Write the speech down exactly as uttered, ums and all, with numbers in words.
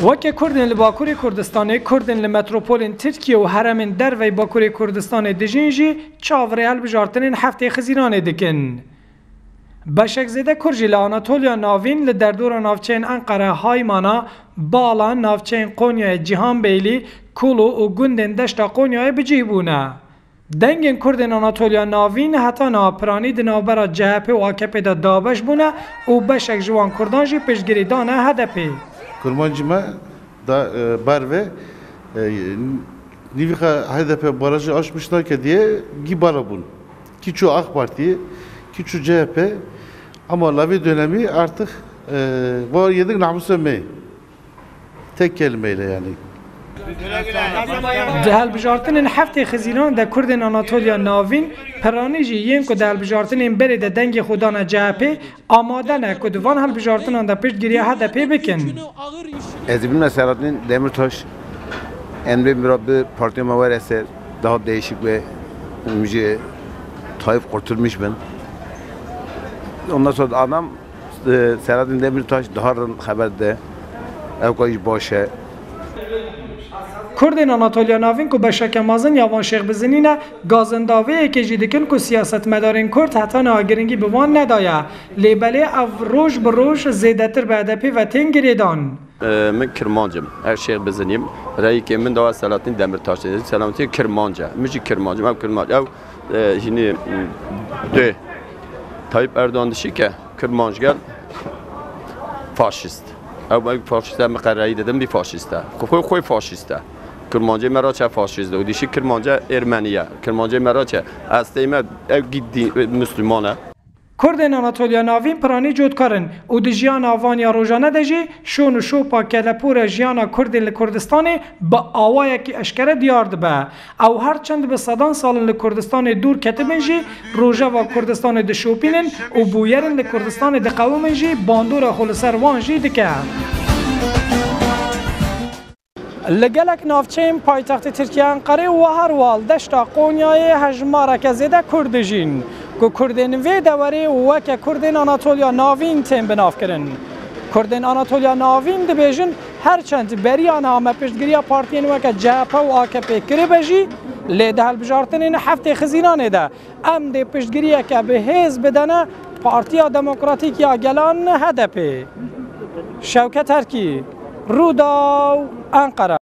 Weke Kurdên li Bakurê Kurdistanê, Kurdên li metropolên Tirkiye û herêmên derveyî Bakurê Kurdistanê dijîn jî çavirê hilbijartinên heftê Xizîranê dikin. Beşek zêde Kurd jî li Anatoliya Navîn, li derdora navçeyên Enqere, Haymana, Bala, navçeyên Qonyayê Cîhanbeylî, Kulu û gundên Deşta Qonyayê bi cih bûne. Dengên Kurdên Anatoliya Navîn heta niha piranî di navbera C H P û A K P de dabeş bûne û beşek ji wan Kurdan jî piştgirî dane H D P. Kurmancî me da, e, ber ve, e, nîvîxa H D P barajı açmışlar ke diye gî bara bûn. Kî çû AK Partiyê, kî çû C H P, ama la vê dönemî artık, e, var yedik namusa me. Tek kelimeyle yani. Di hilbijartinên heftê Xizîran de Kurdên Anatoliya Navîn, piranî jî yên ku di hilbijartinên berê de dengê xwe dane C H P, amade ne ku di van hilbijartinan de piştgiriya H D P bikin. Ez dibînim Selahattin Demirtaş emrê min re bi partiya me were ser, daha değişik ve müjê Tayyip Kurtulmuş bin. Ondan sonra adam, e, Selahattin Demirtaş daha rind xeber de. Ew ka jî baş e. Kurdên Anatoliya Navîn ku beşeke mezin ya van Şêx Bizinî ne, gazinda vê yekê jî dikin ku siyasetmedarên Kurd heta niha giringî bi wan nedaye. Lê belê ev roj bi roj zêdetir bi H D P ve tên girêdan. E, min Kirmanc im. Ez Şêx Bizinî yim. Reyikê min dawa Selahattin Demirtaş. Selahattin Kirmanc e. Min jî Kirmanc im. Ew Kirmanc. Ew, e, hînî, m, dê. Tayyip Erdoğan dişî ke Kirmanc gel faşîst. Ew, ew faşîst e, min qereyî dedim, bir faşîst e. Xwe, xwe faşîst e. Kirmancê me ra çe faşîst e. Û dişî Kirmanc e, Ermenî ye. Kirmancê me ra çe. Ez tême, ew gî dî-, Müslüman e. Kurdên Anatoliya Navîn piranî cotkar in û di jiyana van ya rojane de jî şon û şopa kelepûre jiyana Kurdên li Kurdistanê bi awayekî eşkere diyar dibe. Ew her çend bi sedan sal in li Kurdistanê dûr ketibin jî, rojeva Kurdistanê dişopînin û bûyerên li Kurdistanê diqewimin jî bandora xwe li ser wan jî dike. Li gelek navçeyên paytextê Tirkiye Enqerê û her wiha li deşta Qonyayê hejmareke zêde Kurd dijîn, ku Kurdên vê dewerê weke Kurdên Anatoliya Navîn tên binavkirin. Kurdên Anatoliya Navîn dibêjin, her çend beriya niha me piştgiriya partiyên weke C H P û A K P kiribe jî, lê di hilbijartinên heftê Xizîranê de em dê piştgiriyeke bi hêz bidene Partiya Demokratîk ya Gelan, H D P. Şewket Erkî, Rûdaw, Enqere.